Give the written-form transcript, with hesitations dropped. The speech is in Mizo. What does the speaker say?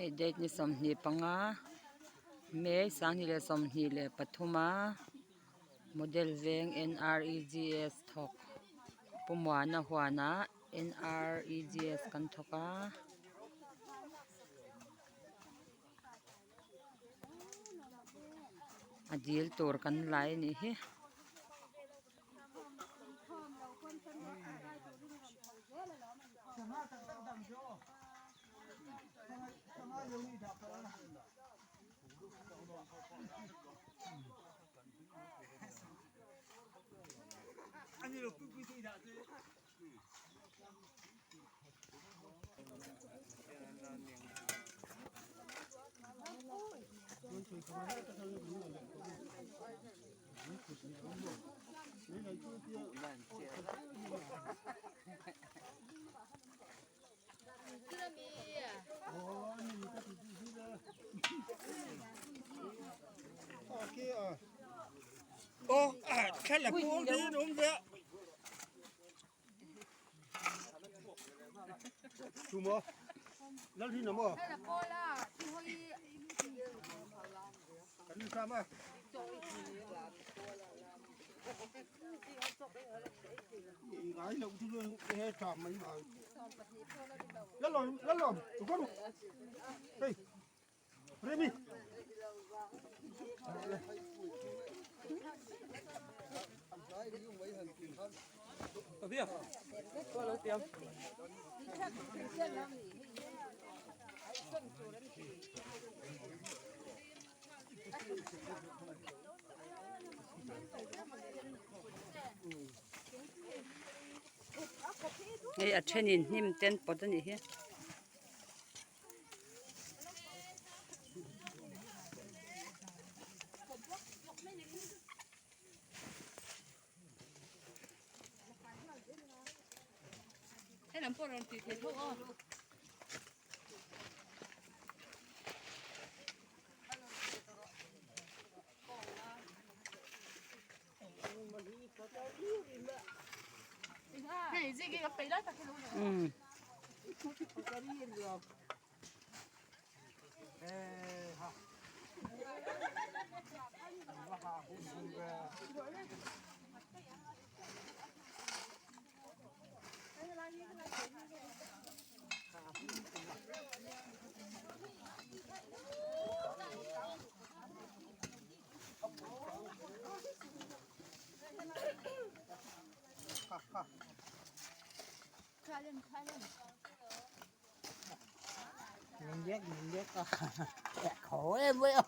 Hei date ni 25 May 2023 a model veng N_R_E_G_S thawk Pu Muana huanah N_R_E_G_S kan thawk a. A dil tur kan lai a nih hi. Hei a thenin hnim ten pawt a nih hi. Mình biết khổ em với ông.